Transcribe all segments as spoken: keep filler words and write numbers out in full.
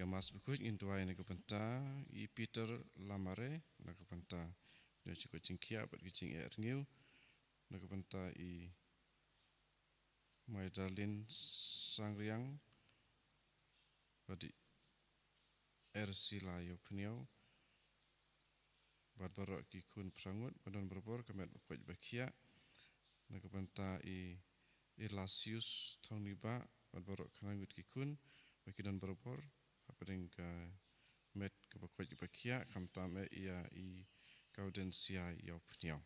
Ka Mass Bakhuid ngin duwai na ka bynta i Peter Lamare, na ka bynta ïa ka jingkhiah bad ka jingeh rngiew, na ka bynta i Maidarlin Sangriang, bad i Ersila Ïawphniaw, bad baroh ki khun phra ngut, ba don barabor ka met ba koit ba khiah, na ka bynta i Elasius Thongniba, bad baroh khyndai ngut ki khun, ba ki don barabor hapdeng ka met kaba koit kaba khiah, khamtam eh ïa i Gaudencia Ïawphniaw.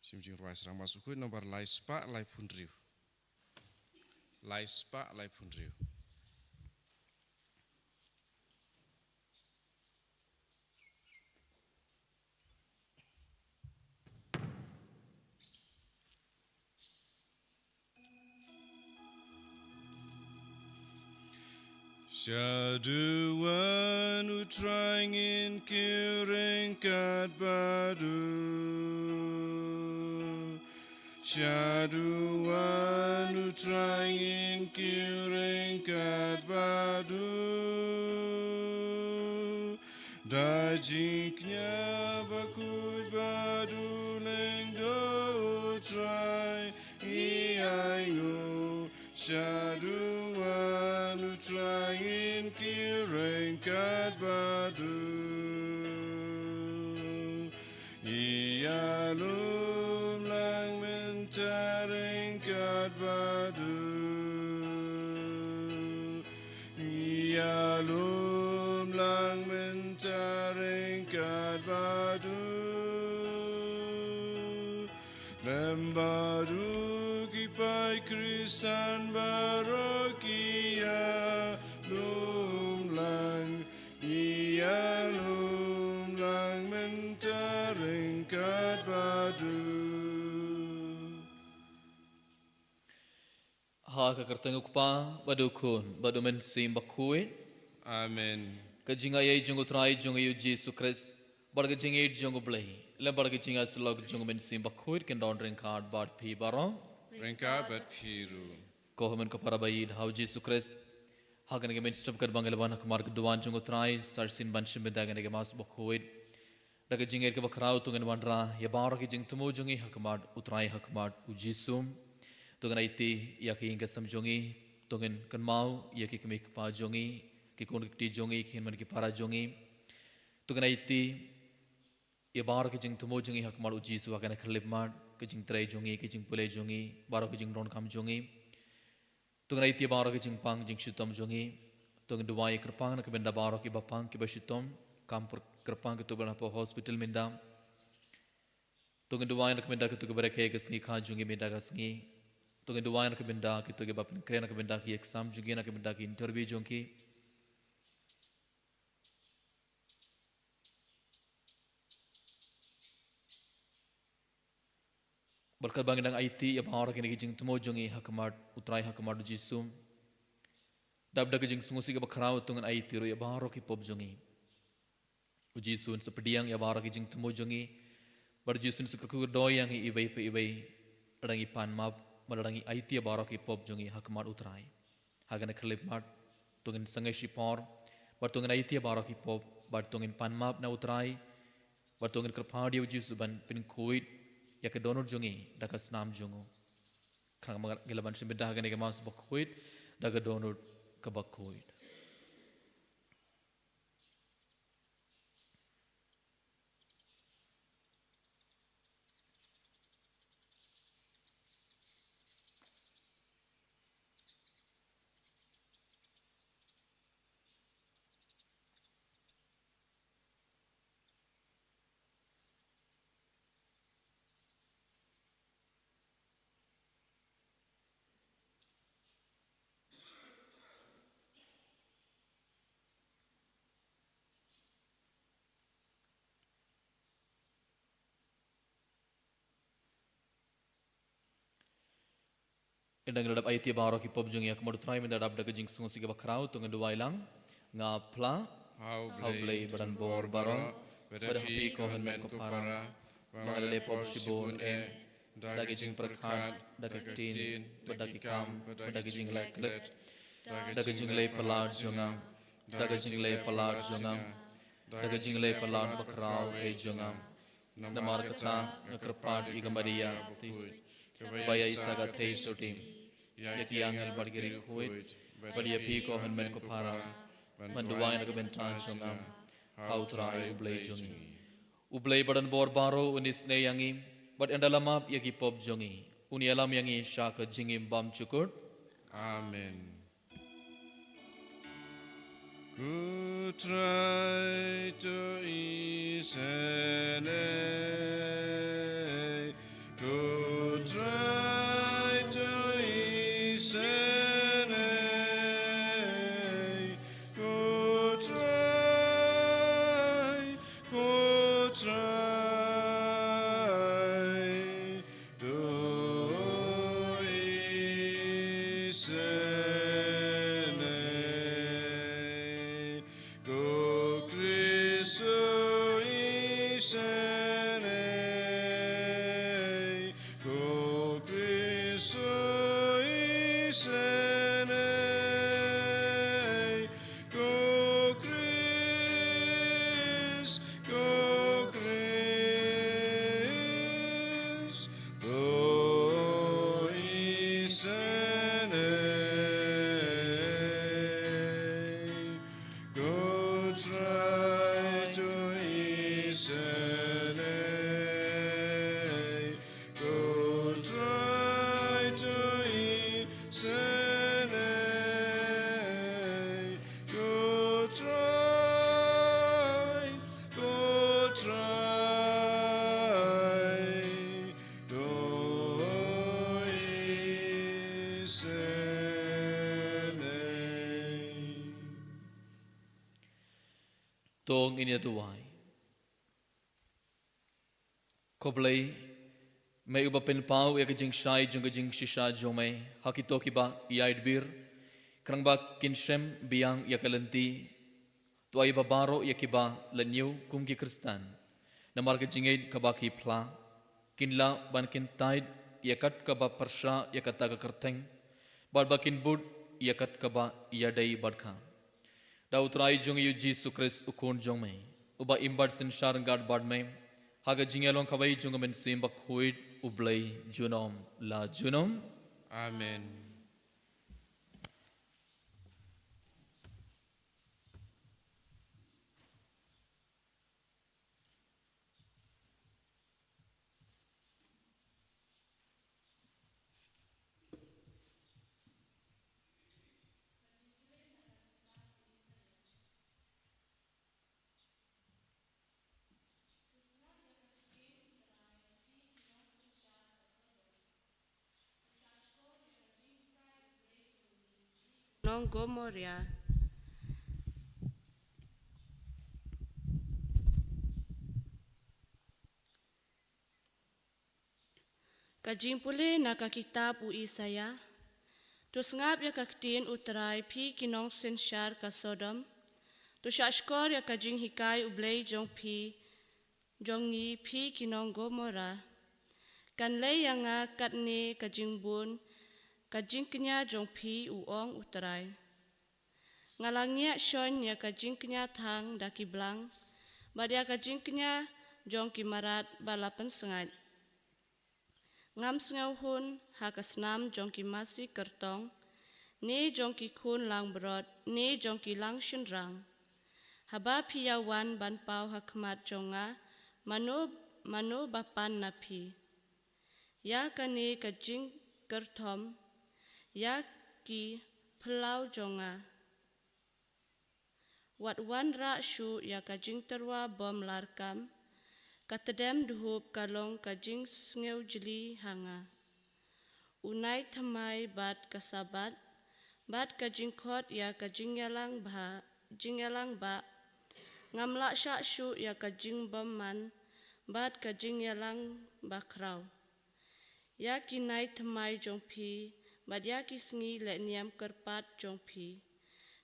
Shim jingrwai srang Mass Bakhuid nombar lai spah laiphew hynriew. Lai spah laiphew hynriew. Shaduwan U Trai ngin kiew ryngkat bad u. Shaduwan U Trai ngin kiew ryngkat bad u. Da jingkñia bakhuid bad u lyngdoh U Trai, ïa ngi. Shaduwan U Trai ngin kiew ryngkat bad u. Ïalum lang mynta ryngkat bad u. Ïalum lang mynta ryngkat bad u. Lem bad u ki paid Khristan baroh ki ïalum lang, ïalum lang mynta ryngkat bad u. Ha ka kyrteng U Kpa, bad U Khun, bad U Mynsiem Bakhuid. Amen. Ka jingaiei jong U Trai jong ngi U Jisu Khrist, bad ka jingïeit jong U Blei, lem bad ka jingïasyllok jong U Mynsiem Bakhuid kin don ryngkat bad phi baroh. Ryngkat bad phi ruh. Ko hynmen ko para ba ïeit ha U Jisu Khrist. Ha kane ka mynstep katba ngi la wan ha khmat ka duwan jong U Trai, sa shisien ban shim bynta kane ka Mass Bakhuid. Da ka jingngeit kaba khraw to ngin wanrah ïa baroh ki jingthmu jong ngi ha khmat U Trai ha khmat U Jisu. To ngin aiti ïa ki ïing ki sem jong ngi, to ngin kynmaw ïa ki kmie ki kpa jong ngi, ki khun ki kti jong ngi, ki hynmen ki para jong ngi. To ngin aiti ïa baroh ki jingthmu jong ngi ha khmat U Jisu ha kane ka khyllipmat, ki jingtrei jong ngi, ki jingpule jong ngi, baroh ki jingdonkam jong ngi. To ngin aiti ïa baroh ki jingpang jingshitom jong ngi. To ngin duwai kyrpang na ka bynta baroh kiba pang kiba shitom, kam pyrkhat kyrpang kito kiba don hapoh hospital mynta. To ngin duwai na ka bynta kito kiba rakhe ka sngi kha jong ngi mynta ka sngi. To ngin duwai na ka bynta kito kiba pynkhreh na ka bynta ki exam jong ki, na ka bynta ki interview jong ki. Bad katba ngi dang aiti ïa baroh kine ki jingthmu jong ngi ha khmat U Trai ha khmat U Jisu, dap da ka jingsngewsih kaba khraw to ngin aiti ruh ïa baroh ki pop jong ngi. U Jisu un sa pdiang ïa baroh ki jingthmu jong ngi. Bad U Jisu un sa kyrkhu kyrdoh ïa ngi iwei pa iwei, lada ngi pan map, bad lada ngi aiti ïa baroh ki pop jong ngi ha khmat U Trai. Ha kane ka khyllipmat, to ngin sangeh shipor, bad to ngin aiti ïa baroh ki pop, bad to ngin pan map na U Trai, bad to ngin kyrpad ïa U Jisu ban pynkhuid ïa ka dohnud jong ngi da ka snam jong u. Khnang ba ngi lah ban shim bynta ha kane ka Mass Bakhuid da ka dohnud kaba khuid. Ynda ngi la dep aiti ïa baroh ki pop jong ngi ha khmat U Trai, mynta dap da ka jingsngewsih kaba khraw, to ngin duwai lang. Nga phla ha U Blei ba donbor baroh, bad ha phi ko hynmen ko para, ba nga la leh pop shibun eh, da ki jingpyrkhat, da ki ktien, bad da ki kam, bad da ki jingleh klet, da ki jingleh palat jong nga, da ki jingleh palat jong nga, da ki jingleh palat bakhraw eh jong nga. Namar kata nga kyrpad ïa ka Maria, baptist, kaba ïa isa ka theisotti ïa ki angel bad ki riewkhuid, bad ïa phi ko hynmen ko para, ban duwai na ka bynta jong nga ha U Trai U Blei jong ngi. U Blei ba don bor baroh un isynei ïa ngi, bad un da la map ïa ki pop jong ngi, un ïalam ïa ngi sha ka jingim bymjukut. Amen. Ko Trai to isynei, ko Trai to isynei, ko Trai, ko Trai to isynei, ko Khrist to isynei, ko Khrist to isynei, ko Khrist, ko Khrist to isynei, ko Trai to isynei, ko Trai to isynei, ko Trai, ko Trai to isynei. To ngin ïa duwai. Ko Blei, me uba pynpaw ïa ka jingshai jong ka jingshisha jong me ha kito kiba ïaid bir, khnang ba kin shem biang ïa ka lynti, to ai ba baroh ïa kiba la ñiew kum ki Khristan namar ka jingngeit kaba ki phla, kin lah ban kyntait ïa kat kaba pyrshah ïa kata ka kyrteng, bad ba kin bud ïa kat kaba ïadei bad ka. Da U Trai jong ngi U Jisu Khrist U Khun jong me, uba im bad synshar ryngkat bad me ha ka jingïalong kawei jong ka Mynsiem Bakhuid, U Blei junom la junom. Amen. Nong Gomoria. Ka jingpule na ka kitab u Isaïah. To sngap ïa ka ktien U Trai, phi ki nongsynshar ka Sodom. To shahshkor ïa ka jinghikai U Blei jong phi, jong ngi, phi ki nong Gomorrah. Kan leh ïa nga katne ka jingbun ka jingkñia jong phi, u ong U Trai. Nga la ngiah shon ïa ka jingkñia thang da ki blang, bad ïa ka jingkñia jong ki mrad ba la pynsngaid. Ngam sngewhun ha ka snam jong ki masi kyrtong, ne jong ki khun langbrot, ne jong ki langshynrang. Haba phi ïa wan ban paw ha khmat jong nga, mano, mano ba pan na phi? Ïa kane ka jingkyrthom, ïa ki phyllaw jong nga. Wat wanrah shuh ïa ka jingtyrwa bym larkam, ka tdem dhup ka long ka jingsngewjli ha nga. U nai thymmai bad ka Sabbath, bad ka jingkhot ïa ka jingïalang bha, jingïalang bah. Ngam lah shah shuh ïa ka jingbymman bad ka jingïalang bakhraw. Ïa ki nai thymmai jong phi, bad ïa ki sngi leh niam kyrpad jong phi.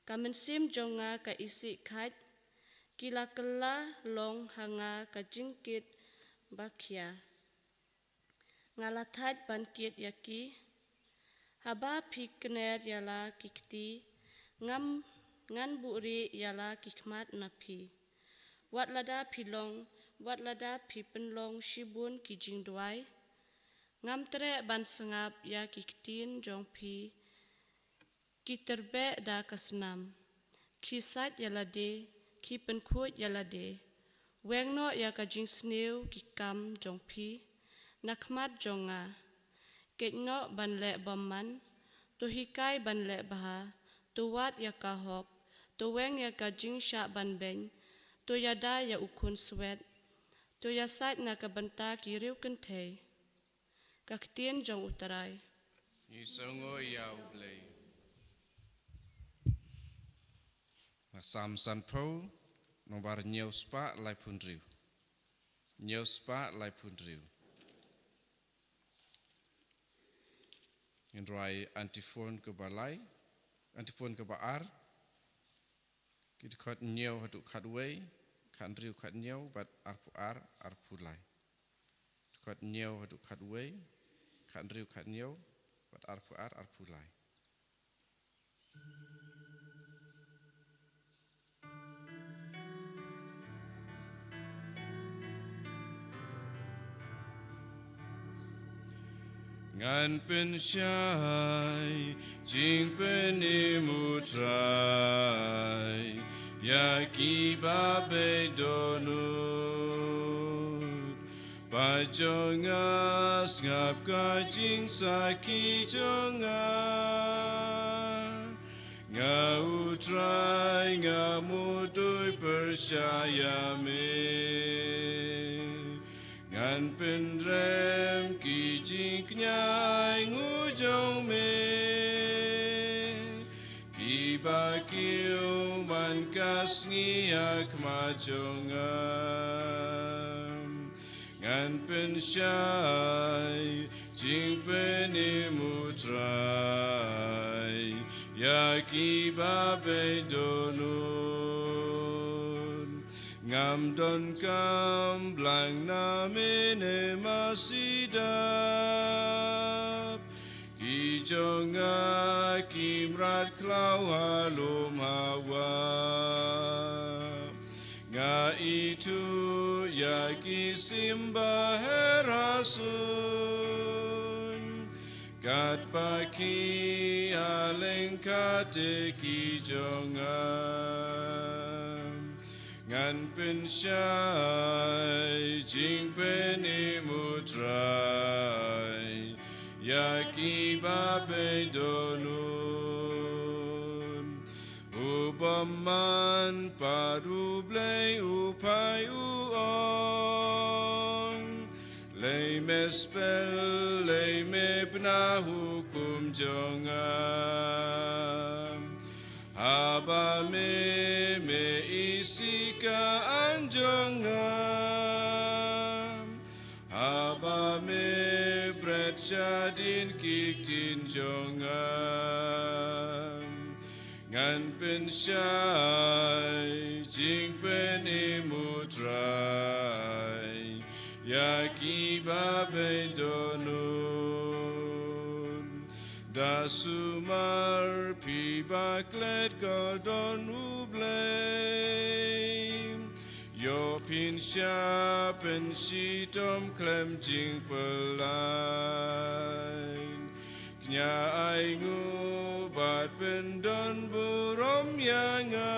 Ka mynsiem jong nga ka isih khait, ki la kylla long ha nga ka jingkit ba khia. Nga la thait ban kit ïa ki. Haba phi kner ïa la ki kti, ngam ngan buhrieh ïa la ki khmat na phi. Wat lada phi long, wat lada phi pynlong shibun ki jingduwai, ngam treh ban sngap ïa ki ktien jong phi. Ki tyrbeh da ka snam, ki sait ïa lade, ki pynkhuid ïa lade. Weng noh ïa ka jingsniew ki kam jong phi na khmat jong nga. Kheit noh ban leh bymman, to hikai ban leh bha, to wad ïa ka hok, to weng ïa ka jingshah ban beiñ, to ïada ïa u khun swet, to ïasait na ka bynta ki riewkynthei. Ka ktien jong U Trai. Ngi sngew ïa U Blei. Na Salm sanphew, nombar hynñiew spah laiphew hynriew. Hynñiew spah laiphew hynriew. Ngin rwai antiphon kaba lai, antiphon kaba ar. Ki dkhot hynñiew haduh khatwei, khathynriew khathynñiew, bad arphew ar, arphew lai. Dkhot hynñiew haduh khatwei, khathynriew khathynñiew, bad arphew ar, arphew lai. Ngan pynshai jingpynim U Trai ïa kiba beit dohnud. Bad jong nga sngap ka jingsakhi jong nga. Nga U Trai nga mutdur pyrshah ïa me. Ngan pynrem ki jingkñia ainguh jong me, kiba kiew man ka sngi ha khmat jong nga. Ngan pynshai jingpynim U Trai ïa kiba beit dohnud. Ngam donkam blang na me ne ma sida. Ki jong nga ki mrad khlaw ha lum hawa. Nga ithuh ïa ki sim ba her ha sun. Katba ki ha lyngkha te ki jong nga. Ngan pynshai jingpynim U Trai ïa kiba beit dohnud. U bymman pat U Blei u phai u ong. Lei me spel, lei me bna hukum jong nga. Haba me, me isih ka aiñ jong nga. Haba me bret shadien ki ktien jong nga. Ngan pynshai jingpynim U Trai ïa kiba beit dohnud. Da sumar phi ba klet ka don U Blei. Ïoh phin shah pynshitom khlem jingpyllait. Kñia ainguh bad pyndon burom ïa nga.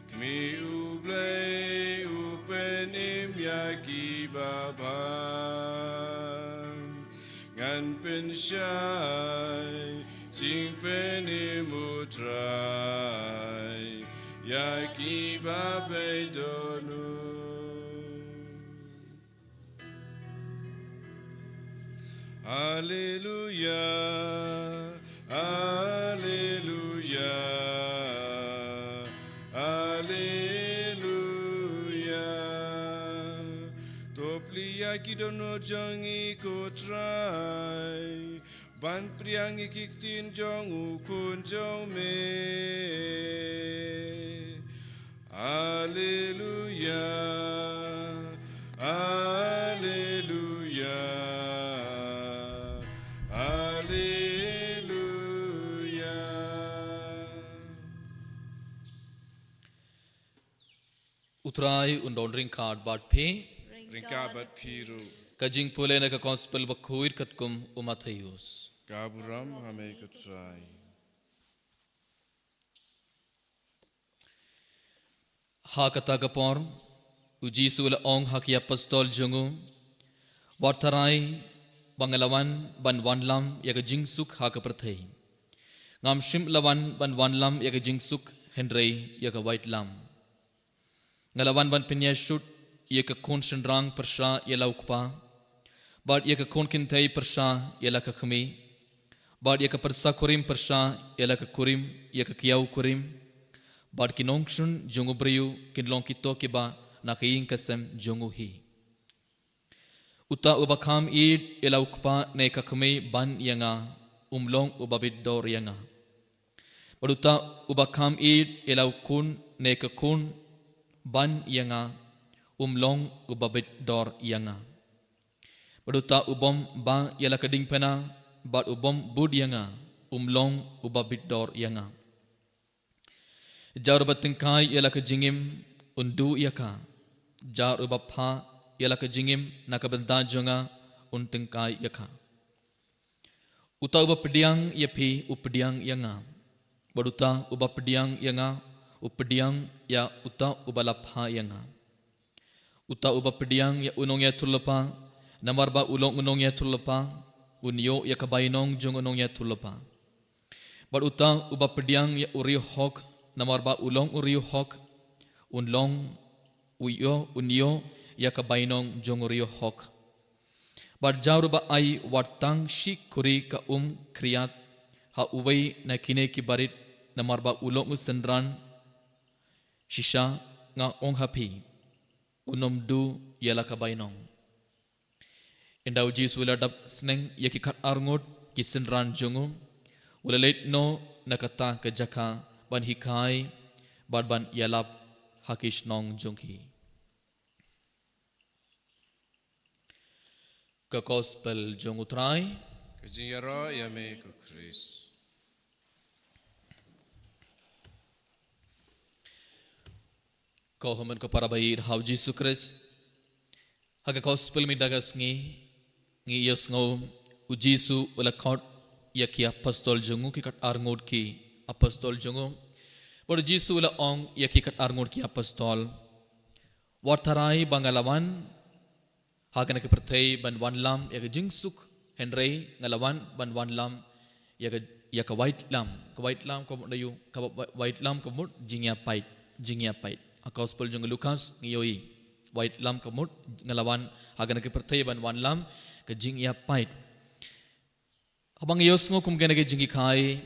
Kmie U Blei u pynim ïa kiba bha. Ngan pynshai jingpynim U Trai ïa kiba beit dohnud. Haleluya, haleluya, haleluya. To plie ïa ki dohnud jong ngi ko Trai, ban pdiang ïa ki ktien jong u Khun jong me. Haleluya, U Trai un don ryngkat bad phi. Ryngkat bad phi ruh. Ka jingpule na ka gospel bakhuid katkum u Mathaios. Ka burom ha me ko Trai. Ha kata ka por, u Jisu u la ong ha ki apostol jong u, wat tharai ba nga la wan ban wanlam ïa ka jingsuk ha ka pyrthei. Ngam shym la wan ban wanlam ïa ka jingsuk hynrei ïa ka waitlam. Nga la wan ban pynïasoh ïa ka khun shynrang pyrshah ïa la u kpa, bad ïa ka khun kynthei pyrshah ïa la ka kmie, bad ïa ka pyrsa kurim pyrshah ïa la ka kurim, ïa ka kiaw kurim, bad ki nongshun jong u briew kin long kito kiba na ka ïing ka sem jong u hi. Uta uba kham ïeit ïa la u kpa ne ka kmie ban ïa nga, um long uba bit dor ïa nga. Bad uta uba kham ïeit ïa la u khun ne ka khun ban ïa nga, um long uba bit dor ïa nga. Bad uta u bym bah ïa la ka diengphna bad u bym bud ïa nga, um long uba bit dor ïa nga. Jar uba tyngkai ïa la ka jingim, un duh ïa ka. Jar uba phah ïa la ka jingim na ka bynta jong nga, un tyngkai ïa ka. Uta uba pdiang ïa phi, u pdiang ïa nga. Bad uta uba pdiang ïa nga, u pdiang ïa uta uba la phah ïa nga. Uta uba pdiang ïa u nongïathuhlypa, namar ba u long u nongïathuhlypa, un ïoh ïa ka bainong jong u nongïathuhlypa. Bad uta uba pdiang ïa u riewhok, namar ba u long u riewhok, un long u ïoh, un ïoh ïa ka bainong jong u riewhok. Bad jar uba ai wat tang shi khuri ka um khriat ha uwei na kine ki barit, namar ba u long u synran, shisha nga ong ha phi, un ym duh ïa la ka bainong. Ynda u Jisu u la dap sneng ïa ki khatar ngut ki synran jong u, u la leit noh na kata ka jaka ban hikai bad ban ïalap ha ki shnong jong ki. Ka gospel jong u Trai. Ka jingïaroh ïa me ko Khrist. Ko hynmen ko para ba ïeit ha u Jisu Khrist. Ha ka gospel mynta ka sngi ngi ïohsngew u Jisu u la khot ïa ki apostol jong u, ki khatar ngut ki apostol jong u. Bad u Jisu u la ong ïa ki khatar ngut ki apostol, wat tharai ba nga la wan ha kane ka pyrthei ban wanlam ïa ka jingsuk, hynrei nga la wan ban wanlam ïa ka, ïa ka waitlam. Ka waitlam ka mut aïu? Ka wa-, wa-, waitlam ka mut jingïapait, jingïapait. Ha gospel jong u Lukas ngi ïohi, waitlam ka mut nga la wan ha kane ka pyrthei ban wanlam ka jingïapait. Haba ngi ïohsngew kum kane ka jinghikai,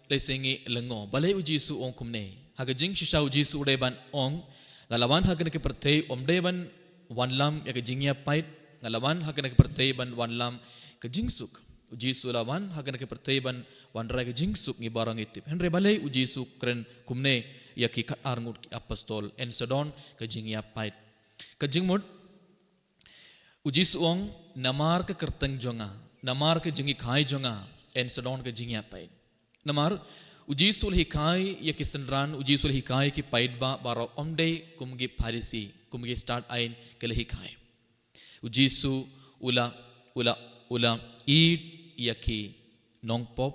lehse ngi lyngngoh balei u Jisu u ong kumne. Ha ka jingshisha u Jisu u dei ban ong, nga la wan ha kane ka pyrthei ym dei ban wanlam ïa ka jingïapait, nga la wan ha kane ka pyrthei ban wanlam ka jingsuk. U Jisu u la wan ha kane ka pyrthei ban wanrah ka jingsuk, ngi baroh ngi tip. Hynrei balei u Jisu u kren kumne ïa ki khatar ngut ki apostol, yn sa don ka jingïapait. Ka jingmut, u Jisu u ong, namar ka kyrteng jong nga, namar ka jinghikai jong nga, yn sa don ka jingïapait. Namar u Jisu u la hikai ïa ki synran, u Jisu u la hikai ïa ki paidbah baroh, ym dei kum ki Pharisi, kum ki stad aiñ ki la hikai. U Jisu u la, u la, u la ïeit ïa ki nongpop.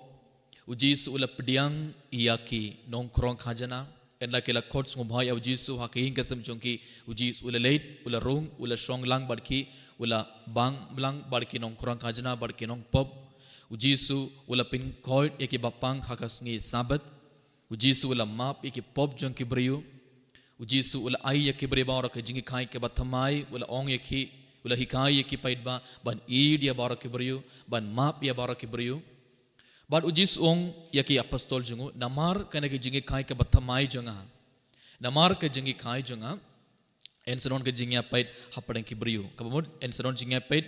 U Jisu u la pdiang ïa ki nongkhrong khajna. Ynda ki la khot sngewbha ïa u Jisu ha ka ïing ka sem jong ki, u Jisu u la leit, u la rung, u la shong lang bad ki, u la bang lang bad ki nongkhrong khajna bad ki nongpop. U Jisu u la pynkhuid ïa ki bapang ha ka sngi Sabbath. U Jisu u la map ïa ki pop jong ki briew. U Jisu u la ai ïa ki briew baroh ka jinghikai kaba thymmai, u la ong ïa ki, u la hikai ïa ki paidbah ban ïeit ïa baroh ki briew, ban map ïa baroh ki briew. Bad u Jisu u ong ïa ki apostol jong u, namar kane ka jinghikai kaba thymmai jong nga, namar ka jinghikai jong nga, yn sa don ka jingïapait hapdeng ki briew. Kaba mut, yn sa don jingïapait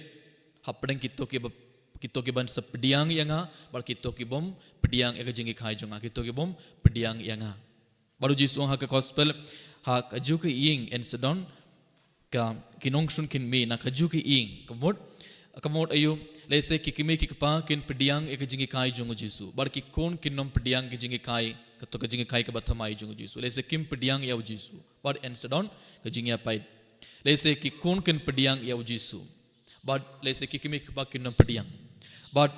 hapdeng kito kiba, kito kiban sa pdiang ïa nga, bad kito ki bym pdiang ïa ka jinghikai jong nga, kito ki bym pdiang ïa nga. Bad u Jisu u ong ha ka gospel, ha kajuh ka ïing yn sa don ka, ki nongshun kynmaw na kajuh ka ïing. Kaba mut, kaba mut aïu? Lehse ki kmie ki kpa kin pdiang ïa ka jinghikai jong u Jisu, bad ki khun kin ym pdiang ka jinghikai Kato ka jinghikai kaba thymmai jong u Jisu. Lehse kim pdiang ïa u Jisu. Bad yn sa don ka jingïapait. Lehse ki khun kin pdiang ïa u Jisu. Bad lehse ki kmie ki kpa kin nym pdiang. Bad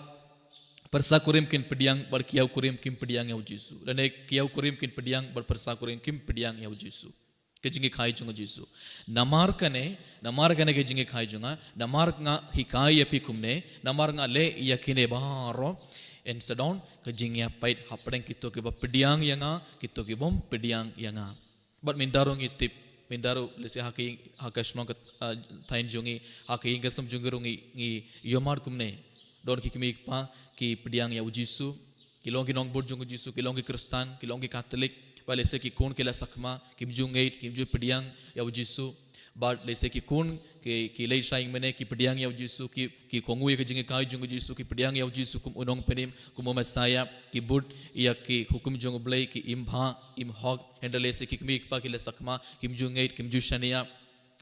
pyrsa kurim kin pdiang, bad ki ïew kurim kim pdiang ïa u Jisu. Lane ki ïew kurim kin pdiang, bad pyrsa kurim kim pdiang ïa u Jisu. Ka jinghikai jong u Jisu. Namar kane, namar kane ka jinghikai jong nga, namar nga hikai ïa phi kumne, namar nga leh ïa kine baroh, yn sa don ka jingïapait hapdeng kito kiba pdiang ïa nga, kito kibym pdiang ïa nga. Bad mynta ruh ngi tip, mynta ruh lehse ha ka ïing, ha ka shnong ka, ah, thaiñ jong ngi, ha ka ïing ka sem jong ngi ruh ngi, ngi ïohmad kumne. Don ki kmie ki kpa ki pdiang ïa u Jisu, ki long ki nongbud jong u Jisu, ki long ki Khristan, ki long ki Katholik, bad lehse ki khun ki la sakma, kim ju ngeit, kim ju pdiang ïa u Jisu. Bad lehse ki khun ki, ki leit sha ïingmane, ki pdiang ïa u Jisu, ki, ki kohnguh ïa ka jinghikai jong u Jisu, ki pdiang ïa u Jisu kum u Nongpynim, kum u Messaïah, ki bud ïa ki hukum jong u Blei, ki im bha, im hok, hynrei lehse ki kmie ki kpa ki la sakma, kim ju ngeit, kim ju shaniah.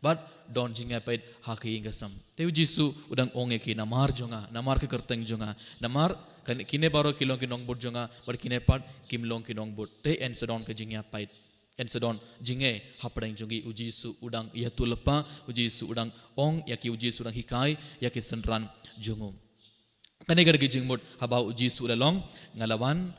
Bad don jingïapait ha ka ïing ka sem. Te u Jisu u dang ong ïa ki, namar jong nga, namar ka kyrteng jong nga, namar kane, kine baroh ki long ki nongbud jong nga, bad kine pat kim long ki nongbud. Te yn sa don ka jingïapait. Yn sa don jingeh hapdeng jong ngi, u Jisu u dang ïathuhlypa, u Jisu u dang ong ïa ki, u Jisu u dang hikai ïa ki synran jong u. Kane ka dei ka jingmut haba u Jisu u la ong, nga la wan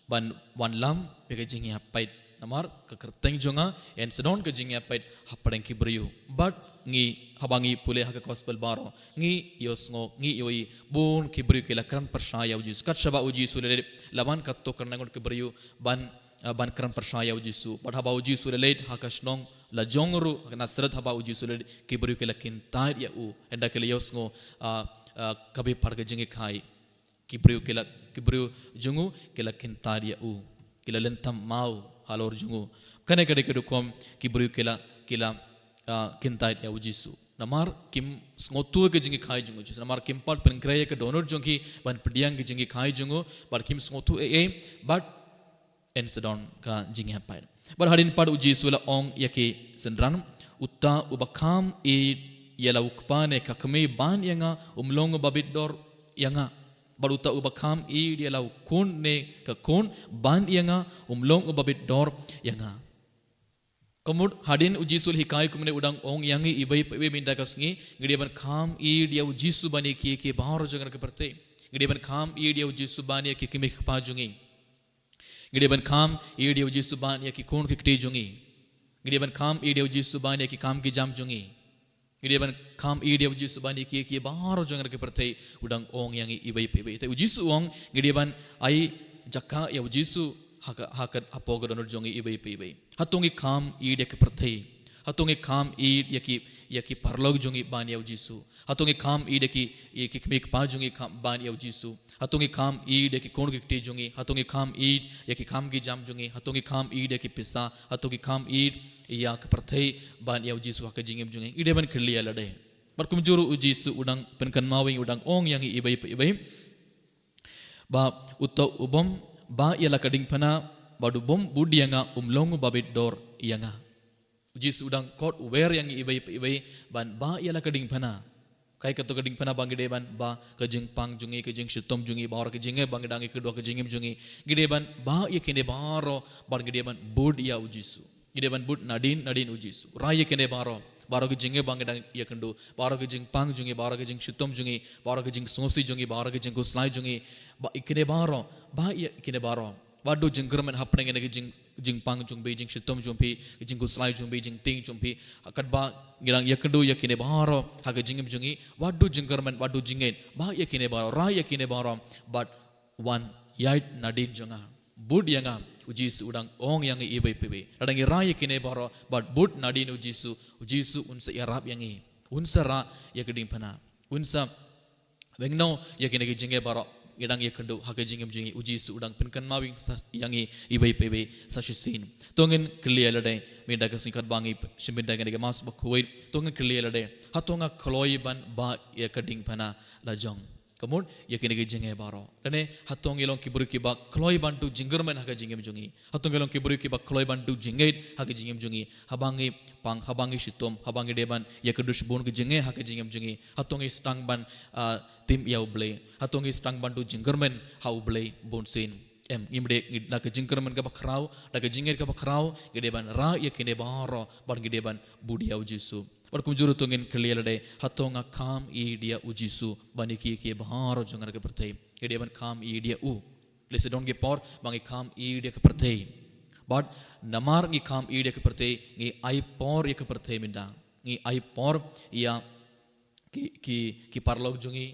ban wanlam ïa ka jingïapait. Namar ka kyrteng jong nga, yn sa don ka jingïapait hapdeng ki briew. Bad ngi, haba ngi pule ha ka gospel baroh, ngi ïohsngew, ngi ïohi bun ki briew ki la kren pyrshah ïa u Jisu. Kat shaba u Jisu u la leit, la wan katto katne ngut ki briew ban, ah, ban kren pyrshah ïa u Jisu. Bad haba u Jisu u la leit ha ka shnong la jong ruh, ha ka Nasareth, haba u Jisu u la leit, ki briew ki la kyntait ïa u. Ynda ki la ïohsngew, ah, ah, ka bepar ka jinghikai. Ki briew ki la, ki briew jong u ki la kyntait ïa u. Ki la lynthem maw halor jong u. Kane ka dei ka rukom ki briew ki la, ki la, ah, kyntait ïa u Jisu. Namar kim sngewthuh ka jinghikai jong u Jisu. Namar kim pat pynkhreh ïa ka dohnud jong ki ban pdiang ka jinghikai jong u. Bad kim sngewthuh ei ei. Bad yn sa don ka jingïapait. Bad hadien pat u Jisu u la ong ïa ki synran, uta uba kham ïeit ïa la u kpa ne ka kmie ban ïa nga, um long uba bit dor ïa nga. Bad uta uba kham ïeit ïa la u khun ne ka khun ban ïa nga, um long uba bit dor ïa nga. Ka mut hadien u Jisu u la hikai kumne u dang ong ïa ngi iwei pa iwei mynta ka sngi, ngi dei ban kham ïeit ïa u Jisu ban ïa ki, ïa ki baroh jong ka pyrthei. Ngi dei ban kham ïeit ïa u Jisu ban ïa ki kmie ki kpa jong ngi. Ngi dei ban kham ïeit ïa u Jisu ban ïa ki khun ki kti jong ngi. Ngi dei ban kham ïeit ïa u Jisu ban ïa ki kam ki jam jong ngi. Ngi dei ban kham ïeit ïa u Jisu ban ïa ki, ïa ki baroh jong ka pyrthei, u dang ong ïa ngi iwei pa iwei. Te u Jisu u ong ngi dei ban ai jaka ïa u Jisu ha ka, ha ka, hapoh ka dohnud jong ngi iwei pa iwei. Hato ngi kham ïeit ïa ka pyrthei? Hato ngi kham ïeit ïa ki, ïa ki paralok jong ngi ban ïa u Jisu? Hato ngi kham ïeit ïa ki, ïa ki kmie kpa jong ngi kham ban ïa u Jisu? Hato ngi kham ïeit ïa ki khun ki kti jong ngi? Hato ngi kham ïeit ïa ki kam ki jam jong ngi? Hato ngi kham ïeit ïa ki pisa? Hato ngi kham ïeit ïa ka pyrthei ban ïa u Jisu ha ka jingim jong ngi? Ngi dei ban kylli ïa lade. Bad kumjuh ruh u Jisu u dang pynkynmaw ïa ngi, u dang ong ïa ngi iwei pa iwei. Ba uta ubym bah ïa la ka diengphna, bad ubym bud ïa nga um long uba bit dor ïa nga. U Jisu u dang khot u wer ïa ngi iwei pa iwei ban bah ïa la ka diengphna. Kaei kato ka diengphna ba ngi dei ban bah? Ka jingpang jong ngi, ka jingshitom jong ngi, baroh ka jingeh ba ngi dang ïakynduh ha ka jingim jong ngi. Ngi dei ban bah ïa kine baroh, bad ngi dei ban bud ïa u Jisu. Ngi dei ban bud nadien nadien u Jisu. Rai ïa kine baroh, baroh ka jingeh ba ngi dang ïakynduh, baroh ka jingpang jong ngi, baroh ka jingshitom jong ngi, baroh ka jingsngewsih jong ngi, baroh ka jingkhuslai jong ngi. Bah ïa kine baroh, bah ïa kine baroh. Wat duh jingkyrmen hapdeng kane ka jing, jingpang jong phi, jingshitom jong phi, jingkhuslai jong phi, jingtieng jong phi. Katba ngi dang ïakynduh ïa kine baroh ha ka jingim jong ngi, wat duh jingkyrmen, wat duh jingngeit. Bah ïa kine baroh, rai ïa kine baroh, bad wan ïaid nadien jong nga. Bud ïa nga, u Jisu u dang ong ïa ngi iwei pa iwei. Lada ngi rai ïa kine baroh bad bud nadien u Jisu, u Jisu un sa ïarap ïa ngi. Un sa rah ïa ka diengphna. Un sa weng noh ïa kine ki jingeh baroh ngi dang ïakynduh ha ka jingim jong ngi. U Jisu u dang pynkynmaw ïa ngi iwei pa iwei sa shisien. To ngin kylli ïa lade mynta ka sngi katba ngi shim bynta ïa kane ka Mass bakhuid. To ngin kylli ïa lade, hato nga kloi ban bah ïa ka diengphna la jong? Ka mut ïa kine ki jingeh baroh. Lane hato ngi long ki briew kiba kloi ban duh jingkyrmen ha ka jingim jong ngi? Hato ngi long ki briew kiba kloi ban duh jingngeit ha ka jingim jong ngi? Haba ngi pang, haba ngi shitom, haba ngi dei ban ïakynduh shibun ki jingeh ha ka jingim jong ngi, hato ngi sdang ban, ah, tim ïa u Blei? Hato ngi sdang ban duh jingkyrmen ha u Blei bunsien? em, ngim dei, ngi, na ka jingkyrmen kaba khraw, na ka jingngeit kaba khraw, ngi dei ban rah ïa kine baroh, bad ngi dei ban bud ïa u Jisu. Bad kumjuh ruh to ngin kylli ïa lade, hato nga kham ïeit ïa u Jisu, ban ïa ki, ki baroh jong kane ka pyrthei. Ngi dei ban kham ïeit ïa u. Lehse don ki por, ba ngi kham ïeit ïa ka pyrthei. Bad namar ngi kham ïeit ïa ka pyrthei, ngi ai por ïa ka pyrthei mynta. Ngi ai por ïa ki, ki, ki paralok jong ngi,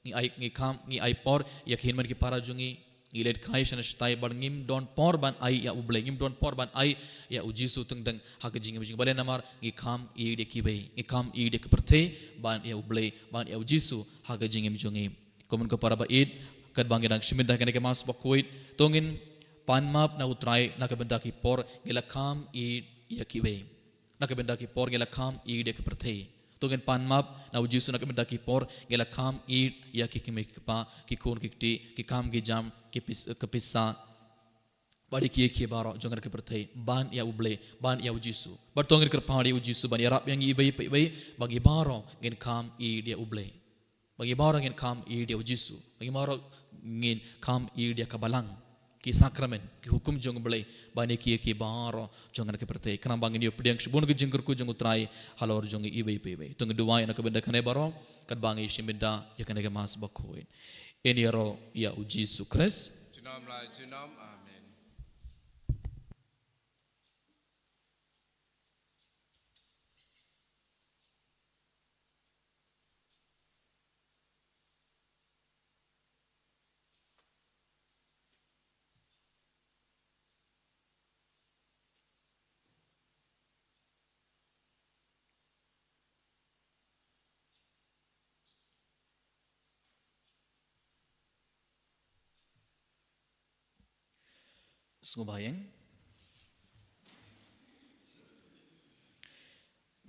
ngi ai, ngi kham, ngi ai por ïa ki hynmen ki para jong ngi, ngi leit kai shane shatai bad ngim don por ban ai ïa u Blei, ngim don por ban ai ïa u Jisu teng teng ha ka jingim jong ngi. Balei? Namar ngi kham ïeit ïa kiwei, ngi kham ïeit ïa ka pyrthei ban ïa u Blei, ban ïa u Jisu ha ka jingim jong ngi. Ko mon ko para ba ïeit, katba ngi dang shim bynta kane ka Mass bakhuid, to ngin pan map na u Trai na ka bynta ki por ngi la kham ïeit ïa kiwei. Na ka bynta ki por ngi la kham ïeit ïa ka pyrthei. To ngin pan map na u Jisu na ka bynta ki por ngi la kham ïeit ïa ki kmie ki kpa, ki khun ki kti, ki kam ki jam, ki pis-, ka pisa. Bad ïa ki, ïa ki baroh jong kane ka pyrthei, ban ïa u Blei, ban ïa u Jisu. Bad to ngin kyrpad ïa u Jisu ban ïarap ïa ngi iwei pa iwei, ba ngi baroh ngin kham ïeit ïa u Blei. Ba ngi baroh ngin kham ïeit ïa u Jisu. Ba ngi baroh ngin kham ïeit ïa ka balang. Ki sakramen, ki hukum jong u Blei, ban ïa ki, ïa ki baroh jong kane ka pyrthei. Khnang ba ngin ïoh pdiang shibun ka jingkyrkhu jong u Trai halor jong ngi iwei pa iwei. To ngin duwai na ka bynta kane baroh, katba ngi shim bynta ïa kane ka Mass bakhuid. Ngin ïaroh ïa u Jisu Khrist. Junom la junom, amen. Sngewbha ïa nga.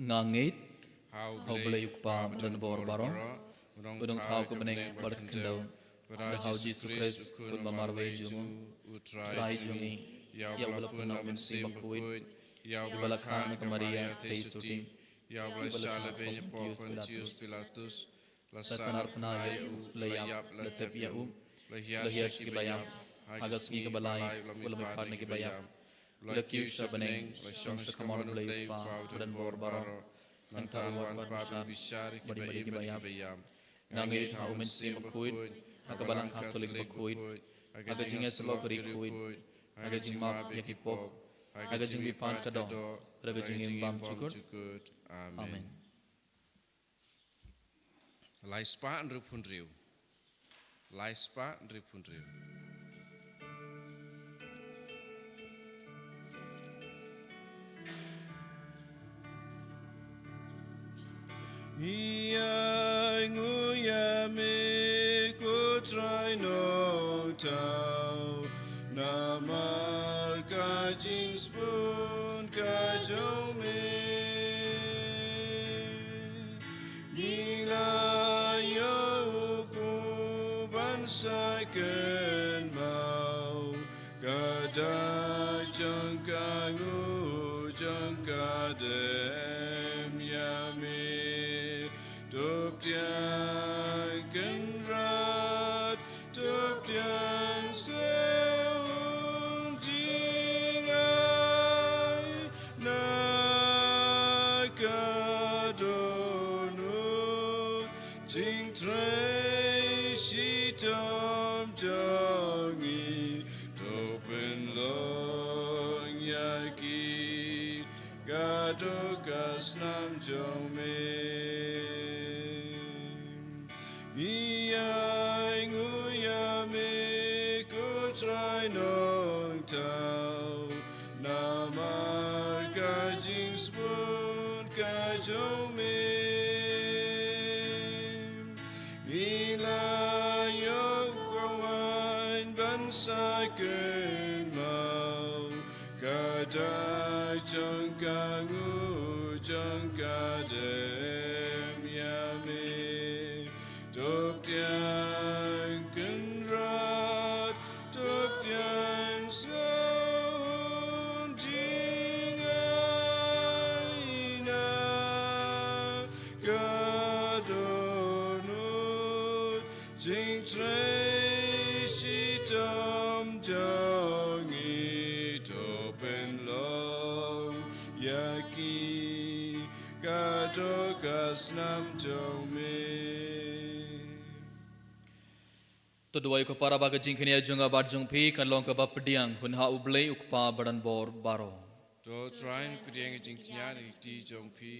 Nga ngeit ha u Blei u Kpa badonbor baroh, u nongthaw ka bneng bad ka khyndew, bad ha u Jisu Khrist u khun ba marwei jong u, u Trai jong ngi, ïa uba la pynlong Mynsiem Bakhuid, ïa uba la kha na ka Maria thei suti, ïa uba la shah lehbeiñ hapoh Pontius Pilatus, la sahnarphna ïa u, la ïap, la tep ïa u, la hiar sha ki baïap, ha ka sngi kaba lai u la mihpat na ki baïap, u la kiew sha bneng, la shong sha kamon u Blei u Kpa badonbor baroh. Mynta u wan ban pan bishar ïa ki baieit bad ïa ki baïap. Nga ngeit ha u Mynsiem Bakhuid, ha ka Balang Katholik bakhuid, ha ka jingïasyllok ri khuid, ha ka jingmap ïa ki pop, ha ka jingbipan ka doh, ha ka jingim bymjukut. Amen. Lai spah hynriewphew hynriew. Lai spah hynriewphew hynriew. Ngi ainguh ïa me ko Trai Nongthaw, namar ka jingsbun ka jong me. Ngi la ïoh u khun ban sa kynmaw, ka dak jong ka nguh jong ka dem ïa me. To pdiang Kynrad, to pdiang sngewthuh jingai na ka dohnud jingtrei shitom jong ngi, to pynlong ïa ki katto katne snam jong me. Ngi ainguh ïa me ko Trai Nongthaw, namar ka jingsbun ka jong me. Ngi la ïoh u khun ban sa kynmaw, ka dak jong ka nguh jong ka dem ïa me. To pdiang Kynrad, to pdiang sngewthuh jingai na ka dohnud jingtrei shitom jong Ïa ki ka dok ka snam jong me. To duwai ko para ba ka jingkñia jong nga bad jong phi kan long kaba pdiang hun ha U Blei U Kpa badonbor baroh. To Trai, pdiang ka jingkñia na ki kti jong phi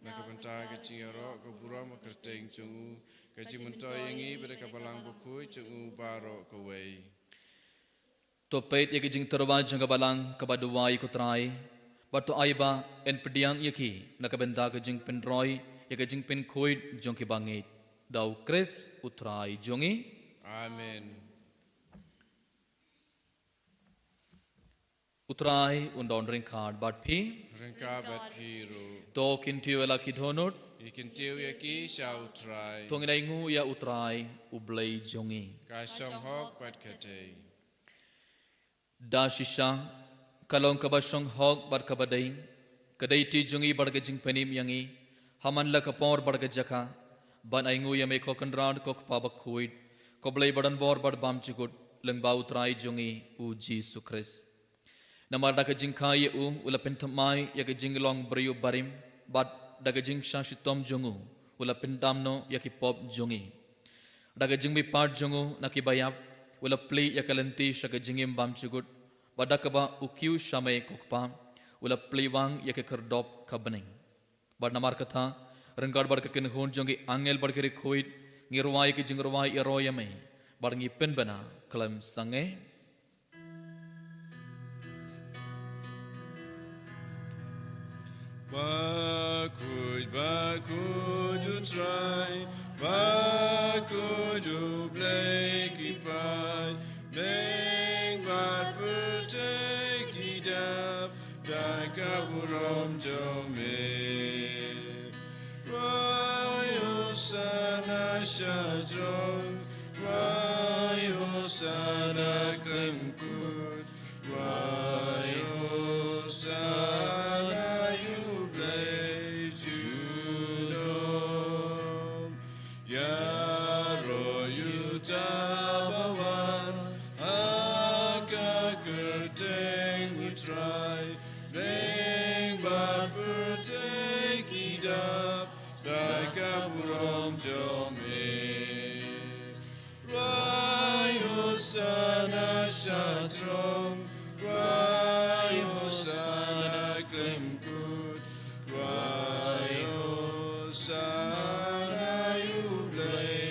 na ka bynta ka jingïaroh ka burom ka kyrteng jong u, ka jingmyntoi ïa ngi bad ka Balang Bakhuid jong u baroh kawei. To peit ïa ka jingtyrwa jong ka Balang kaba duwai ko Trai, bad to ai ba yn pdiang ïa ki na ka bynta ka jingpynroi ïa ka jingpynkhuid jong ki bangeit. Da U Khrist U Trai jong ngi. Amen. U Trai un don ryngkat bad phi. Ryngkat bad phi ruh. To kyntiew ïa la ki dohnud. Ngi kyntiew ïa ki sha U Trai. To ngin ainguh ïa U Trai U Blei jong ngi. Ka shong hok bad ka dei. Da shisha ka long kaba shong hok bad kaba dei ka dei ti jong ngi bad ka jingpynim ïa ngi ha man la ka por bad ka jaka, ban ainguh ïa me ko Kynrad ko Kpa Bakhuid, ko Blei badonbor bad bymjukut, lyngba U Trai jong ngi U Jisu Khrist. Namar da ka jingkha ïa u u la pynthymmai ïa ka jinglong briew barim, bad da ka jingshah shitom jong u u la pyndam noh ïa ki pop jong ngi. Da ka jingmihpat jong u na ki baïap u la plie ïa ka lynti sha ka jingim bymjukut, bad da kaba u kiew sha me ko Kpa u la plie wang ïa ka khyrdop ka bneng. Bad namar kata, ryngkat bad ka kynhun jong ki angel bad ki riewkhuid, ngi rwai ki jingrwai ïaroh ïa me, bad ngi pynbna khlem sangeh. Bakhuid, bakhuid U Trai, bakhuid U Blei ki paid, bneng bad pyrthei ki dap da ka burom jong me. Rwai Hosana sha throne, rwai Hosana khlem kut, rwai Hosana ïa U Blei junom. Ïaroh ïa uta ba wan ha ka kyrteng U Trai, bneng bad pyrthei ki dap da ka burom jong me. Rwai Hosana sha throne, rwai Hosana khlem kut, rwai Hosana ïa U Blei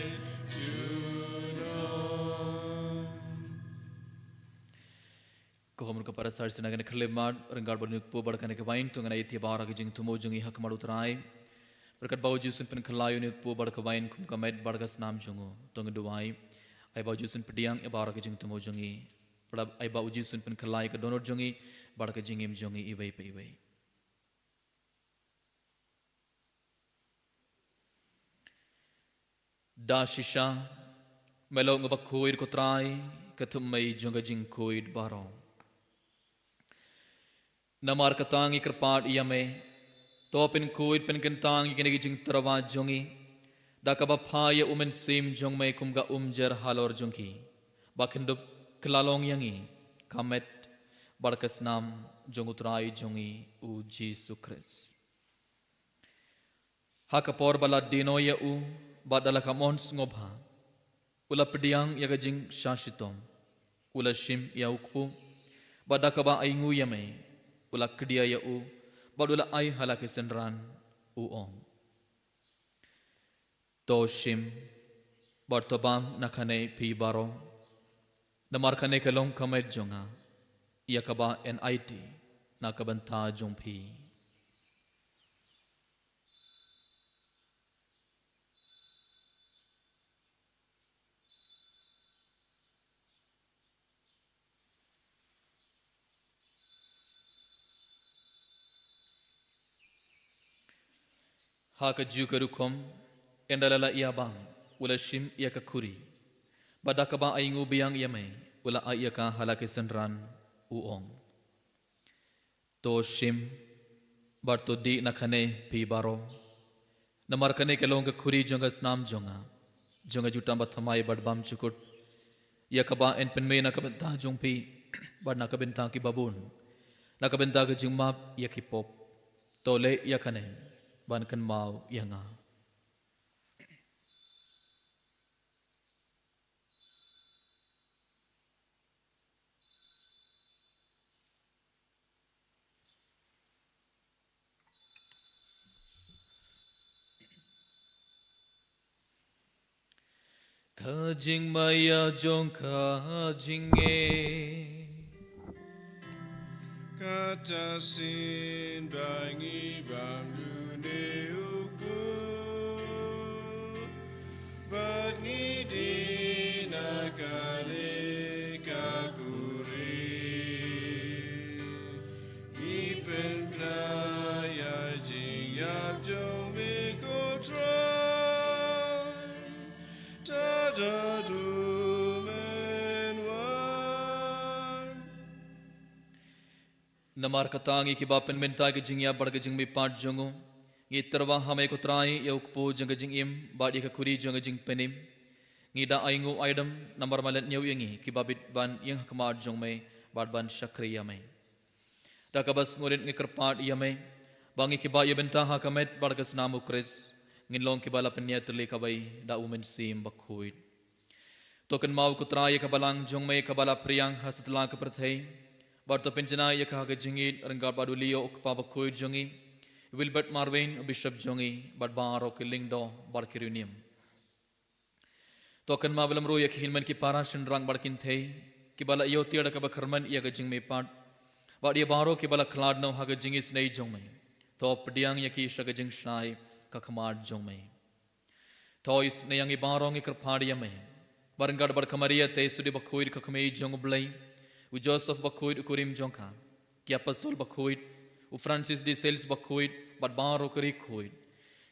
junom. Ko hom ruh ko para sar sina kane ka khyllipmat, ryngkat bad une u kpu bad kane ka wain, to ngin ïa ïaid baroh ha ka jingthmu jong ngi ha khmat U Trai. Bad katba u Jisu un pynkhlaiñ ïa une u kpu bad ka wain kum ka met bad ka snam jong u, to ngin duwai. Ai ba u Jisu un pdiang ïa baroh ha ka jingthmu jong ngi. Bad ai ba u Jisu un pynkhlaiñ ïa ka dohnud jong ngi bad ka jingim jong ngi iwei pa iwei. Da shisha, me long uba khuid ko Trai, ka thymmei jong ka jingkhuid baroh. Namar kata ngi kyrpad ïa me, to pynkhuid pynkyntang ïa kine ki jingtyrwa jong ngi da kaba phah ïa u Mynsiem jong me kum ka umjer halor jong ki, ba kin dup kylla long ïa ngi ka met bad ka snam jong U Trai jong ngi U Jisu Khrist. Ha ka por ba la die noh ïa u bad da la kham on sngewbha, u la pdiang ïa ka jingshah shitom, u la shim ïa u kpu, bad da kaba ainguh ïa me, u la kdia ïa u bad u la ai ha la ki synran, u ong: To shim bad to bam na kane phi baroh, namar kane ka long ka met jong nga, ïa kaba yn aiti na ka bynta jong phi. Ha kajuh ka rukom, ynda la la ïa bam, u la shim ïa ka khuri, bad da kaba ainguh biang ïa me, u la ai ïa ka ha la ki synran, u ong: To shim bad to dih na kane phi baroh, namar kane ka long ka khuri jong ka snam jong nga, jong ka jutang bathymmai bad bymjukut, ïa kaba yn pynmih na ka bynta jong phi bad na ka bynta kiba bun, na ka bynta ka jingmap ïa ki pop. To leh ïa kane ban kynmaw ïa nga. Ka jingmaïa jong ka jingngeit. Kata shisien ba ngi bam dune u kpu, bad ngi die na ka leh ka kurim. Ngi pynkylla ïa jingïap jong me ko Trai. Tad haduh men wan. Namar kata ngi kiba pynmynta ïa ka jingïap bad ka jingmihpat jong u, ngi tyrwa ha me ko Trai ïa u kpu jong ka jingim bad ïa ka khuri jong ka jingpynim. Ngi da ainguh aidem namar me la ñiew ïa ngi kiba bit ban ïeng ha khmat jong me bad ban shakri ïa me. Da kaba sngewrit ngi kyrpad ïa me ba ngi kiba ïa bynta ha ka met bad ka snam u Khrist ngin long kiba la pynïaid tylli kawei da u Mynsiem Bakhuid. To kynmaw ko Trai ïa ka balang jong me kaba la phriang ha satlak ka pyrthei, bad to pynjanai ïa ka ha ka jingïeit ryngkat bad u Leo u kpa bakhuid jong ngi, Wilbert Marwein u bishop jong ngi, bad baroh ki lyngdoh bad ki riewniam. To kynmaw lem ruh ïa ki hynmen ki para shynrang bad kynthei kiba la ïoh tiar da kaba kyrmen ïa ka jingmihpat, bad ïa baroh kiba la khlad noh ha ka jingisynei jong me. To pdiang ïa ki sha ka jingshai ka khmat jong me. To isynei ïa ngi baroh ngi kyrpad ïa me, bad ryngkat bad ka Maria te sudie bakhuid ka kmie jong u Blei, u Joseph bakhuid u kurim jong ka, ki apostol bakhuid, u Francis de Sales bakhuid, bad baroh ki riewkhuid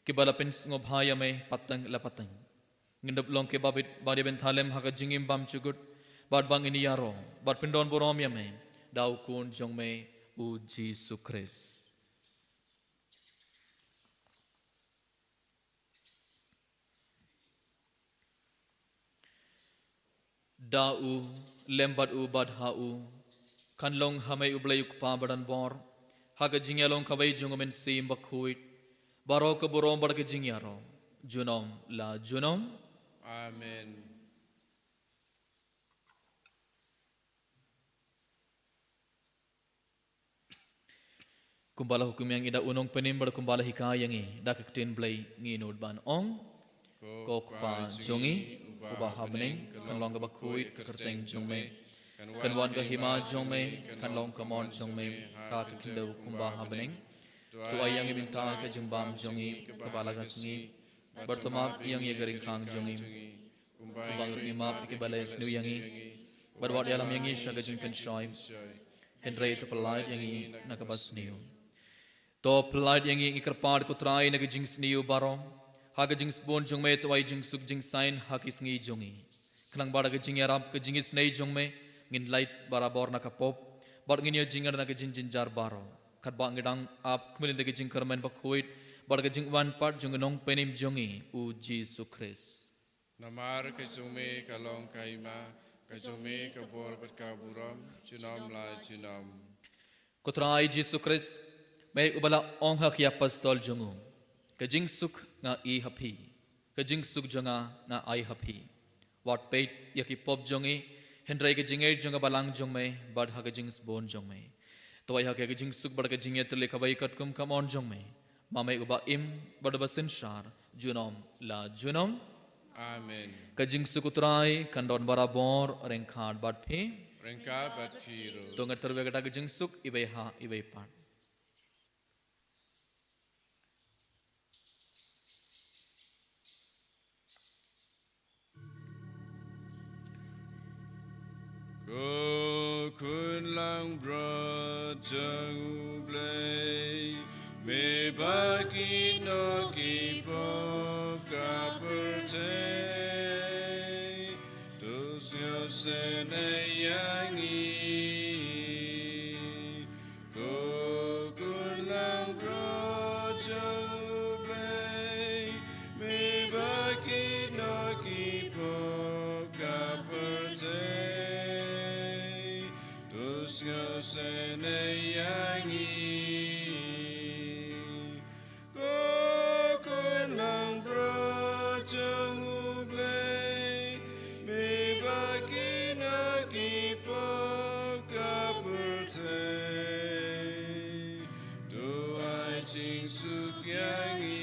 kiba la pynsngewbha ïa me pateng la pateng. Ngin dup long kiba bit bad ïa bynta lem ha ka jingim bymjukut, bad ba ngin ïaroh bad pyndon burom ïa me da u Khun jong me u Jisu Khrist. Da u, lem bad u, bad ha u, kan long ha me u Blei u Kpa badonbor, ha ka jingïalong kawei jong u Mynsiem Bakhuid, baroh ka burom bad ka jingïaroh junom la junom. Amen. Kumba la hukum ïa ngi da u Nongpynim bad kumba la hikai ïa ngi da ka ktien Blei, ngin nud ban ong: Ko Kpa jong ngi uba ha bneng, kan long kaba khuid ka kyrteng jong me. Kan wan ka hima jong me, kan long ka mon jong me ha ka khyndew kumba ha bneng. To ai ïa ngi mynta ka jingbam jong ngi kaba la ka sngi, bad to map ïa ngi ka ryngkang jong ngi, kumba ngi ruh ngi map ïa kiba la ïasniew ïa ngi. Bad wat ïalam ïa ngi sha ka jingpynshoi, hynrei to pyllait ïa ngi na kaba sniew. To pyllait ïa ngi, ngi kyrpad ko Trai, na ka jingsniew baroh. Ha ka jingsbun jong me to ai jingsuk jingsain ha ki sngi jong ngi, khnang ba da ka jingïarap ka jingisynei jong me ngin lait barabor na ka pop, bad ngin ïoh jingngeit na ka jingjynjar baroh, katba ngi dang ap khmih da ka jingkyrmen bakhuid bad ka jingwan pat jong u Nongpynim jong ngi u Jisu Khrist. Namar ka jong me ka long ka hima, ka jong me ka bor bad ka burom junom la junom. Ko Trai Jisu Khrist, me uba la ong ha ki apostol jong u: Ka jingsuk nga ai ha phi, ka jingsuk jong nga nga ai ha phi. Wat peit ïa ki pop jong ngi, hynrei ka jingngeit jong ka balang jong me bad ha ka jingsbun jong me to ai ha ka ka jingsuk bad ka jingïatylli kaba katkum ka mon jong me, ma me uba im bad uba synshar junom la junom. Amen. Ka jingsuk u Trai kan don barabor ryngkat bad phi. Ryngkat bad phi ruh. To ngi tyrwa ïa kata ka jingsuk iwei ha iwei pat. Ko Khun langbrot jong U Blei, me ba kit noh ki pop ka pyrthei, to sngewsynei ïa ngi. Ko Khun langbrot jong U Blei, me ba kit noh ki pop ka pyrthei, to sngewsynei ïa ngi. jingsuk ïa ngi.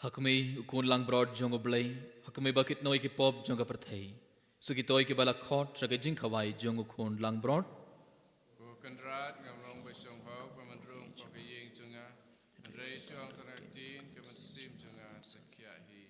Ha kmie u khun langbrot jong U Blei, ha kmie ba kit noh ïa ki pop jong ka pyrthei. Shu kito kiba la khot sha ka jingkhawai jong u khun langbrot. Ko Kynrad, ngam long ba shong hok ba men rung ha ka ïing jong nga, hynrei shu ong tang ka ktien, ka mynsiem jong nga sa khiah hi.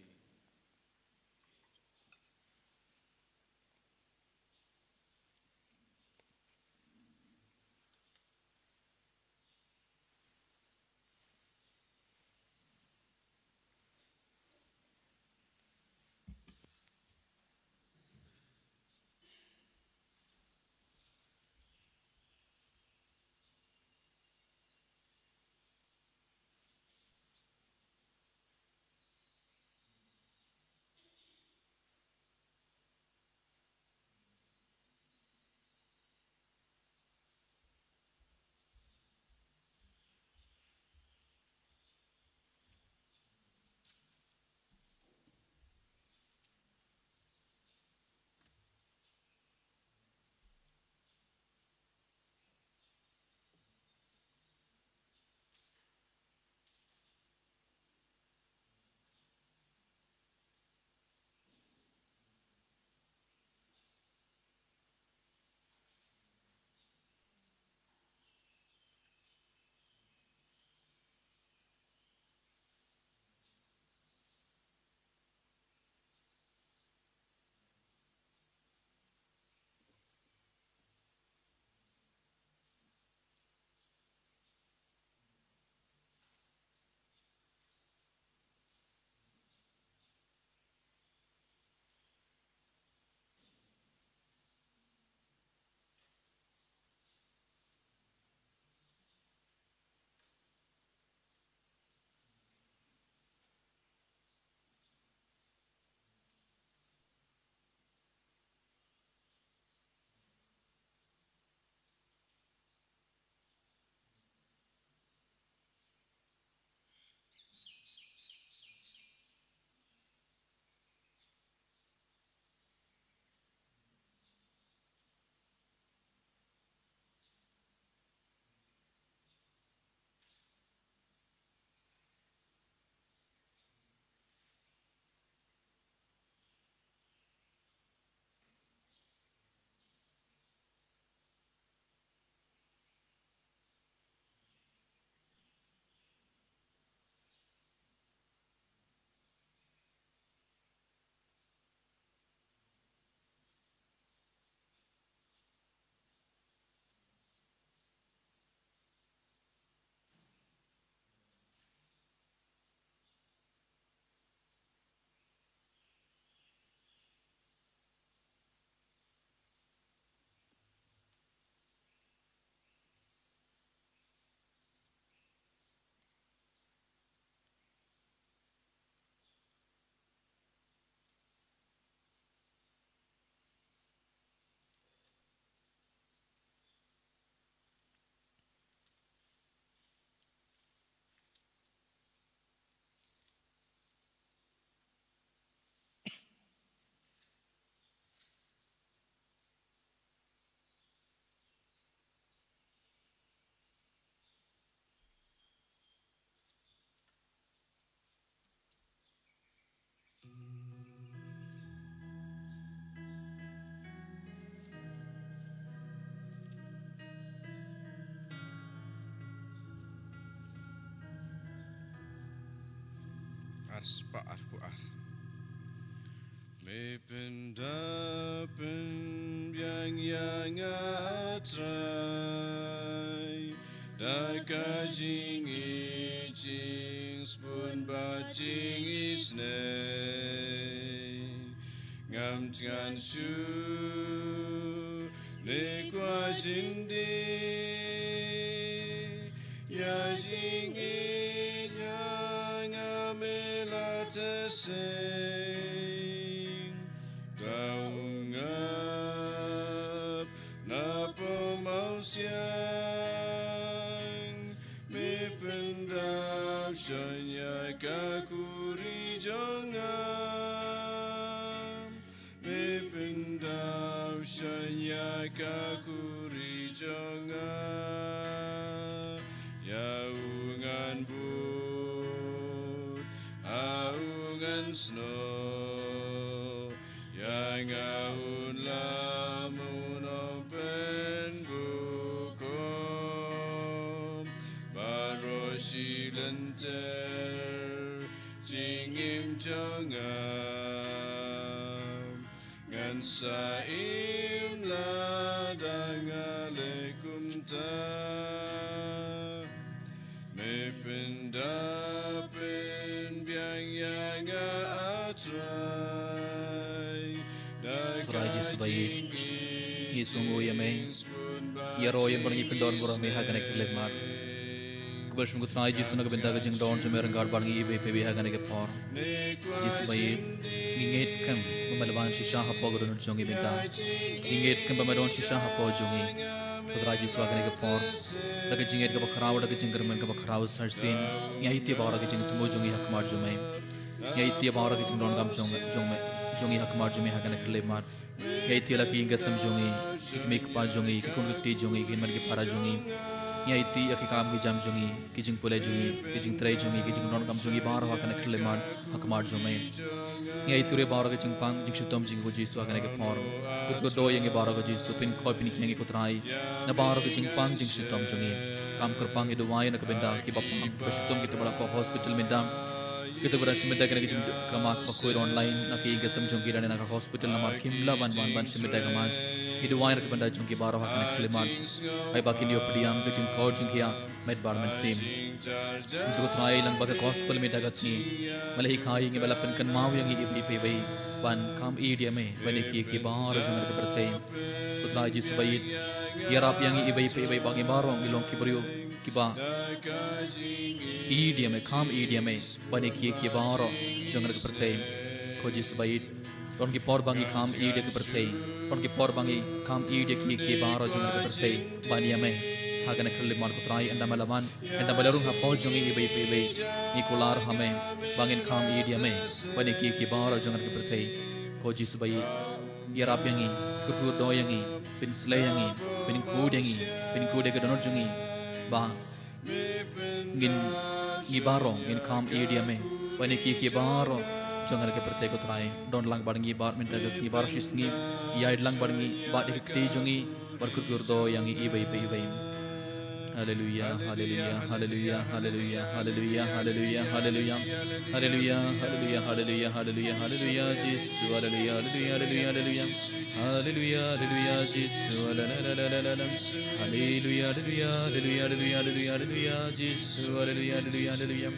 Ar spah arphew ar. Me pynda pynbiang ïa nga, Trai, da ka jingïeit, jingsbun bad jingisynei. Ngam thngan shuh ne kwah jingdie, ïa jingïeit jong nga me la thyrseng. Da u ngap na pyrmawsiang, me pyn Dap shon ïa ka khuri jong nga. Me pyndap shon ïa ka khuri jong nga. Ïa u ngan bud ha u ngan snoh. Ïa nga un lam un ong pynbukom. Baroh shi lynter jingim jong nga. Ngan sa im lada nga leh kumta. Me pyndap pynbiang ïa nga, A Trai. Da Trai ka Jisu ba ïeit, jingim ngi sngewnguh ïa me. Ïaroh ïa me, ngi pyndon burom ïa me ha kane ka khyllipmat. Khublei shibun ko Trai Jisu na ka bynta ka jingdon jong me ryngkat bad ngi iwei pa iwei ha kane ka por. Jisu ba ïeit, ngi ngeit skhem ba me la wan shisha hapoh ka dohnud jong ngi mynta. Ngi ngeit skhem ba me don shisha hapoh jong ngi. Ko Trai Jisu ha kane ka por, da ka jingngeit kaba khraw, da ka jingkyrmen kaba khraw sa shisien, ngi aiti ïa baroh ka jingthmu jong ngi ha khmat jong me. Ngi aiti ïa baroh ka jingdonkam jong, jong me, jong ngi ha khmat jong me ha kane ka khyllipmat. Ngi aiti ïa la ki ïing ki sem jong ngi, ki kmie ki kpa jong ngi, ki khun ki kti jong ngi, ki hynmen ki para jong ngi. Ngi aiti ïa ki kam ki jam jong ngi, ki jingpule jong ngi, ki jingtrei jong ngi, ki jingdonkam jong ngi baroh ha kane ka khyllipmat ha khmat jong me. Ngi aiti ruh ïa baroh ka jingpang jingshitom jong ngi ko Jisu ha kane ka por. Kyrkhu kyrdoh ïa ngi baroh ko Jisu, pynkhoi pynkhia ïa ngi ko Trai na baroh ka jingpang jingshitom jong ngi. Kam kyrpang ngi duwai na ka bynta kiba pang, kiba shitom, kita ba la hapoh hospital mynta. Kita ba dang shim bynta kane ka jing, ka mass bakhuid online na ki ïing ki sem jong ki lane na ka hospital namar kim lah ban wan ban shim bynta ka mass. Ngi duwai na ka bynta jong ki baroh ha kane ka khyllipmat. Ai ba kin ïoh pdiang ka jingkor jong ki ha met bad mynsiem. Ko Trai, lyngba ka gospel mynta ka sngi, me la hikai ïa ngi, me la pynkynmaw ïa ngi iwei pa iwei ban kham ïeit ïa me ban ïa ki, ki baroh jong ka pyrthei. Ko Trai Jisu ba ïeit, ïarap ïa ngi iwei pa iwei ba ngi baroh ngi long ki briew kiba ïeit ïa me, kham ïeit ïa me ban ïa ki, ki baroh jong ka pyrthei. Ko Jisu ba ïeit, don ki por ba ngi kham ïeit ïa ka pyrthei, don ki por ba ngi kham ïeit ïa ki, ki baroh jong ka pyrthei ban ïa me. Ha kane ka khyllipmat ko Trai, ynda me la wan, ynda me la rung hapoh jong ngi iwei pa iwei, ngi kular ha me ba ngin kham ïeit ïa me ban ïa ki, ki baroh jong ka pyrthei. Ko Jisu ba ïeit, ïarap ïa ngi, kyrkhu kyrdoh ïa ngi, pynsleh ïa ngi, pynkhuid ïa ngi, pynkhuid ïa ka dohnud jong ngi ba ngin, ngi baroh ngin kham ïeit ïa me ban ïa ki, ki baroh jong ka pyrthei ko Trai. Don lang bad ngi bad mynta ka sngi baroh shi sngi, ïaid lang bad ngi bad ïa ki kti jong ngi, bad kyrkhu kyrdoh ïa ngi iwei pa iwei. Haleluya, haleluya, haleluya, haleluya, haleluya, haleluya, haleluya. Haleluya, haleluya, haleluya, haleluya, haleluya, Jisu, haleluya, haleluya, haleluya, haleluya. Haleluya, haleluya, Jisu, haleluya, haleluya, haleluya, Jisu, haleluya, haleluya, haleluya.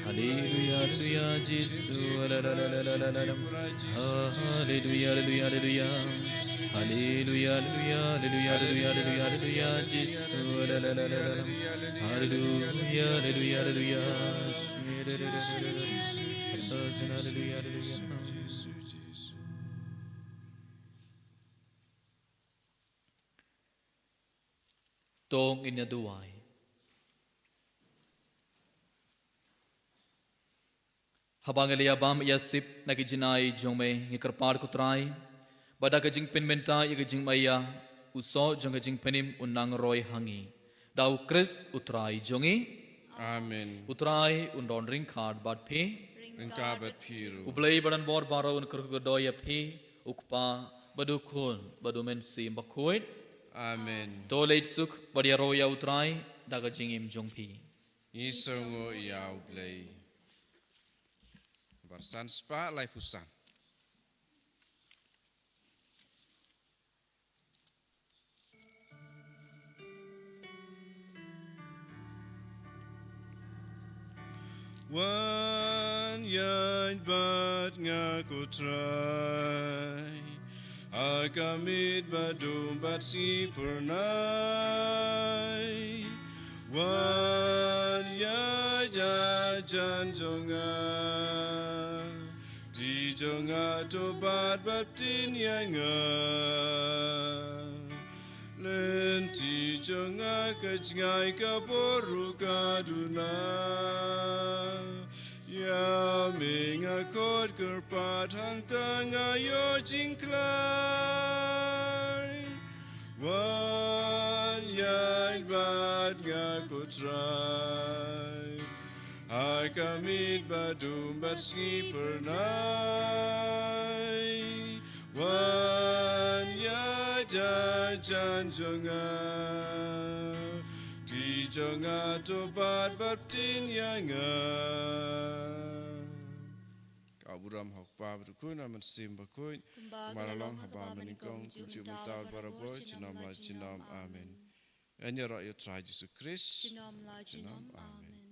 Haleluya, haleluya, Jisu, haleluya, haleluya, haleluya. Haleluya, haleluya, haleluya, Jisu, haleluya, haleluya, haleluya. Haleluya, haleluya, haleluya. Haleluya, haleluya. To ngin ïa duwai. Haba ngi la ïa bam ïa sip na ki jinai jong me, ngi kyrpad ko Trai ba da ka jingpynmynta ïa ka jingmaïa, u soh jong ka jingpynim un nang roi ha ngi. Da U Khrist U Trai jong ngi. Amen. U Trai un don ryngkat bad phi. Ryngkat bad phi ruh. U Blei ba don bor baroh un kyrkhu kyrdoh ïa phi, u Kpa bad u Khun bad u Mynsiem Bakhuid. Amen. To leit suk bad ïaroh ïa U Trai da ka jingim jong phi. Ngi sngewnguh ïa U Blei. Bar san spah laiphew san. Wan ïaid bad nga ko Trai, ha ka miet ba dum bad sngi phyrnai. Wan ïaid hajan jong nga, kti jong nga to bat baptin ïa nga. Leh Ti jong nga ka jngai ka bor ruh ka duna. Ïa me nga khot kyrpad hangta nga ïoh jingkhlaiñ. Wan ïaid bad nga ko Trai. Ha ka miet ba dum bad sngi phyrnai. Wan ïaid hajan jong nga. Ti jong nga to bat baptin ïa nga. Ka burom ha u Kpa bad u Khun bad u Mynsiem Bakhuid. Kumba ka la long ha kaba mynnyngkong, kumjuh mynta bad barabor, junom la junom. Amen. Ngan ïaroh ïa u Trai Jisu Khrist. Junom la junom. Amen.